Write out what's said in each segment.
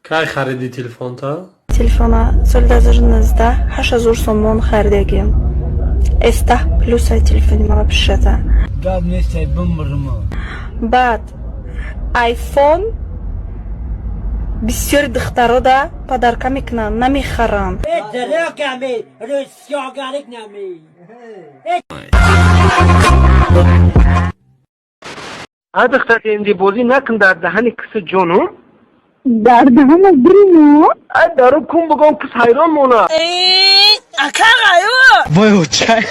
Кай хариди телефонта? Телефона соли 2019 8000 сомон харидагим. S10 плюс телефони мала пишата. Гап нестай, бимрма. Баъд айфон бисёри духтарода подарка мекунанд, намехаранд. Роками, русёгарик нами. А духтар, инди бозӣ накун, дар даҳани киси ҷону. Дар даҳана бирину. А дару кун, бугон кис ҳайрон мона. Ака ғаю. Вой, очай.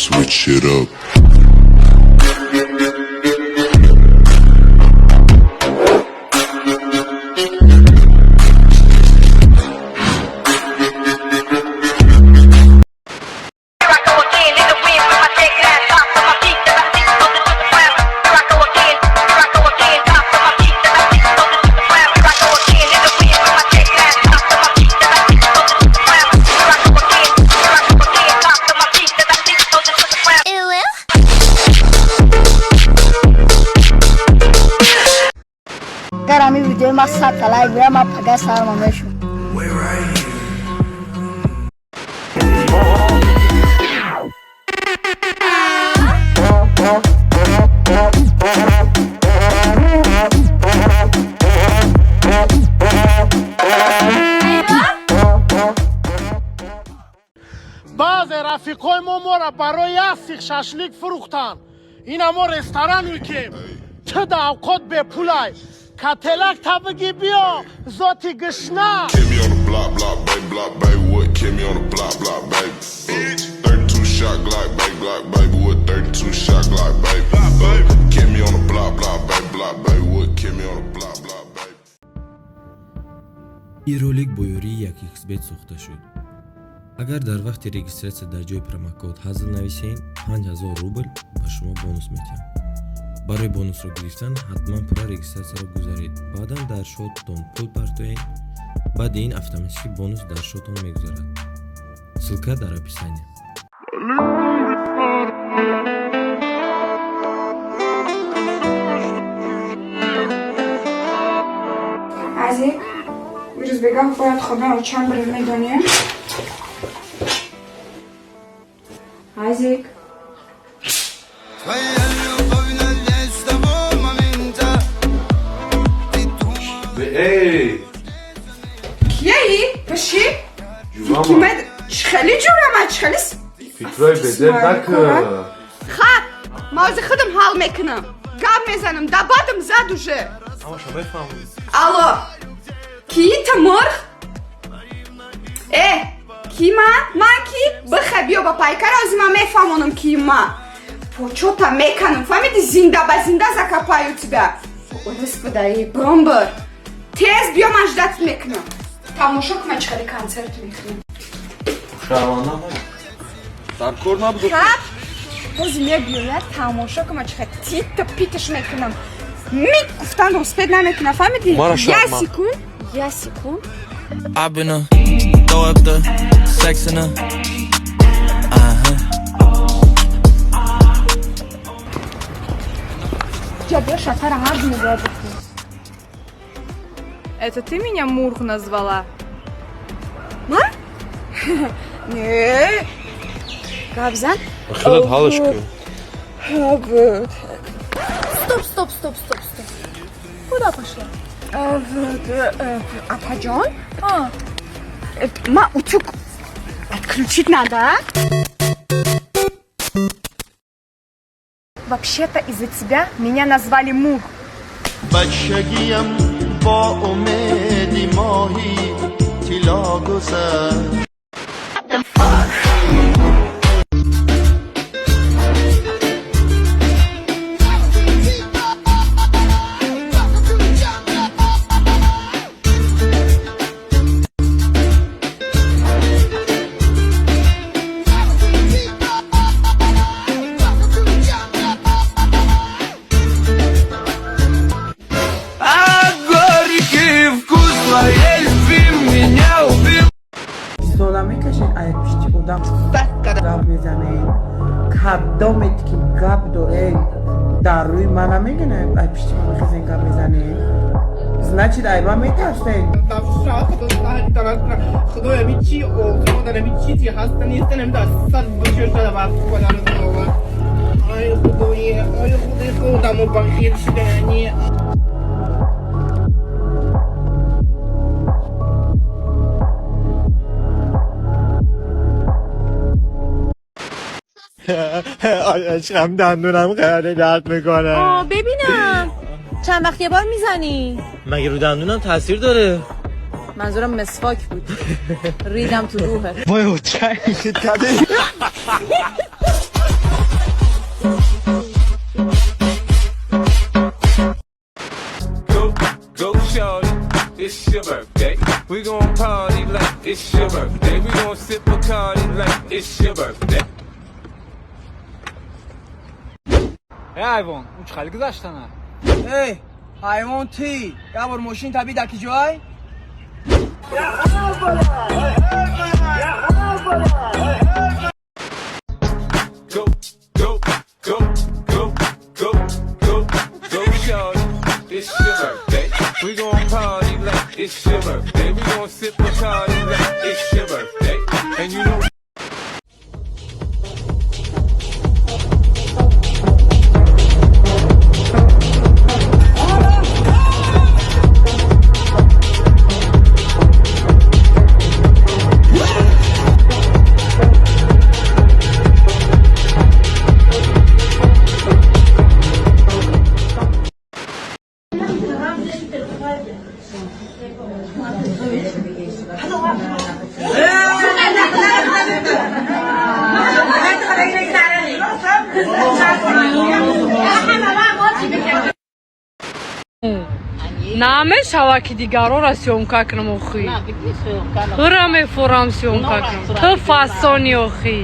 Switch it up. Here I go again in the wind with my dead ass top of my feet that I think to the ground. Here I go again, here I go again, top of my feet that I think to the ground. Here I go again in the wind with my dead ass top of my feet that I think to the ground. Here I go again, here I go again, top of my feet that I think to the ground. Агар ҳамин видеои ма 100 та лайк бирам, ман пага сарма мешум. Баъзе рафиқҳои мо моро барои як сих шашлик фурӯхтанд. Ина мо ресторан мекем. Ту да авқот бепулай. Кателак та бигӣ, биё, зоти гишна. Kimmy on the block, block, baby, block, baby. What? Kimmy on the block, block, baby. 32 shot Glock, baby, Glock, baby. What? 32 shot Glock, baby. Kimmy on the block, block, baby, block, baby. What? Kimmy on the block, block, baby. Ин ролик бо ёрии 1xBet сохта шуд. Агар дар вақти регистрация дар ҷои промокод ҳазл нависед, 5000 рубл ба шумо бонус медиҳам. Барои бонусро гирифтан ҳатман пурра регистрацияро гузаред, баъдан дар шотон пул партоед. Баъди ин автоматически бонус дар шотон мегузарад. Ссылка дар описание. Азик, ирӯз бегаҳ бояд хонаро чанд бира, медонем? Азик. Твоя любовь с того момента. Эй! Кияи? Пиши? Ҷурама. Кимед? Хеле ҷурама, хеле. Фикрои бедел накун. Хаб, ма ози худам ҳал мекунам. Гап мезанам, да бадам зад уже. Ҳамаша мефаҳмӣ. Алло. Ки та мурғ? Э, ки ман? Ман ки? Биха, биё ба пайкара, ози ман мефаҳмонам ки ман. Почота меканам, фаҳмиди? Зинда ба зинда закопаю тебя. Ой, господа, эй, бомбар. Тез биё, ман ждать мекунам. Тамошо кун, чӣ хеле консерт мекунам. Шарманда, дар кор набуд. Хаб, бози мебиёяд, тамошо кун, чӣ хеле тита питаш мекунам. Мик гуфтан успеть намекунам, фаҳмиди? Мара Я шарманд. Секунд, я секунд. I've been a throw up the sex in a uh-huh. Ҷа биё, шатара ҳар ду бояд бихӯрем. Это ты меня Мурх назвала? Ман? Не. Гап зан. Худат ҳалш кун. Стоп, стоп, стоп, стоп, стоп. Куда пошла? Апаҷон? А. Ма утюг отключить надо, а? Вообще-то из-за тебя меня назвали Мурх. Бачагиам бо умеди моҳи тилло гузашт. А горький вкус твоей любви меня убил. Метарсен ай пишти ма мехезен, гап мезанем, значит, ай ма метарсен. Худоя, ми чи озодан, ми чизи ҳастан, нестан, дар сар бошад, шуда. Ай худоя, ай худои, худамо бахир шудани. عشقم، دندونم خیلی درد میکنه. آه، ببینم، چند وقت یه بار میزنی؟ مگه رو دندونم تاثیر داره؟ منظورم مسواک بود، ریدم تو روحت. وای. چه. Go, go, shorty, it's your birthday. We gon' party like it's your birthday. We gon' sip Bacardi like it's your birthday. Э, ҳайвон, ӯ чӣ хеле гузаштана? Эй, ҳайвон, ти як бор мошин таби дар ки ҷой. Go, go, go, go, go, go, go, shorty, it's your birthday. We gon' party like it's your birthday. We gon' sip Bacardi like it's your birthday. And you know. Намешава, ки дигарора съёмка кунам охи. Тура мефорам съёмка кунам. Ту фасони охи.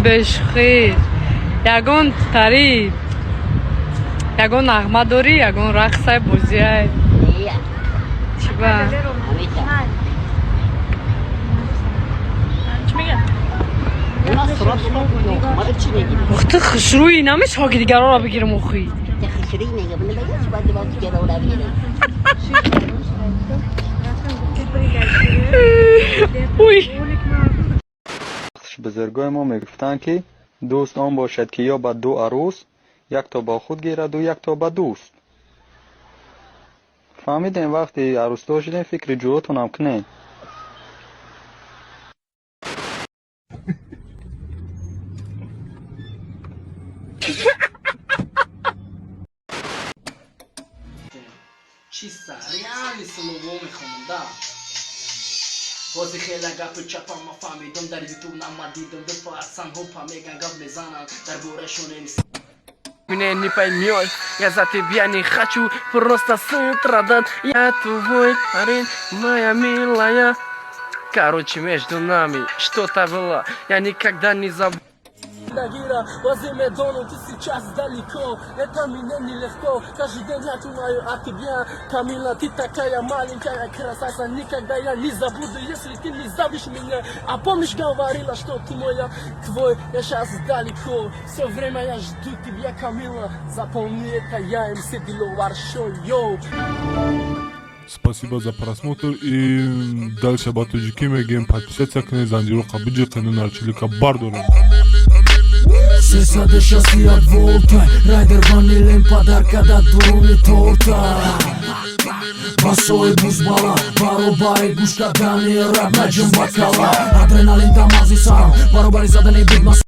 Бешухӣ. Ягон тари, ягон нағма дорӣ, ягон рақсай, бозиай. Чӣ ба? Чӣ мегӯяд? Ох, ту хушрӯӣ, намешава, ки дигарора бигирам охи. Уй. Бузургои мо мегуфтанд, ки дӯст он бошад, ки ёбад ду арӯс, якто бо худ гираду, якто ба дӯст. Фаҳмидем, вақте арӯсдор шудем, фикри ҷӯротонам кунед. Чиста реальный слова мехонам, да. Бози хела гапи чапа ма фаҳмидам, дар ютуб нама дидам, ду пацанҳо па меган, гап мезананд дар бораашон. Меня не поймешь, я за тебя не хочу. Просто с утра дать. Я твой парень, моя милая. Короче, между нами что-то было. Я никогда не забуду. Нагира, возле Медону, ты сейчас далеко. Это мне нелегко. Каждый день я думаю о тебе. Камила, ты такая маленькая красавица. Никогда я не забуду, если ты не забудешь меня. А помнишь, говорила, что ты моя, твой. Я сейчас далеко. Все время я жду тебя, Камила. Запомни это, я МС Диловар Шоу, йоу. Спасибо за просмотр и дальше ба тоҷикӣ мегӯем: подписаться кунед, занҷироқа биҷиқену нарчилика бардорем. 361 волта, райдер ванилем, подарка да дуруни торта. Басои бузбала, баробари гӯш кардани рап, наҷум бакала, адреналин да мағзи сарам, баробари задани бигмас.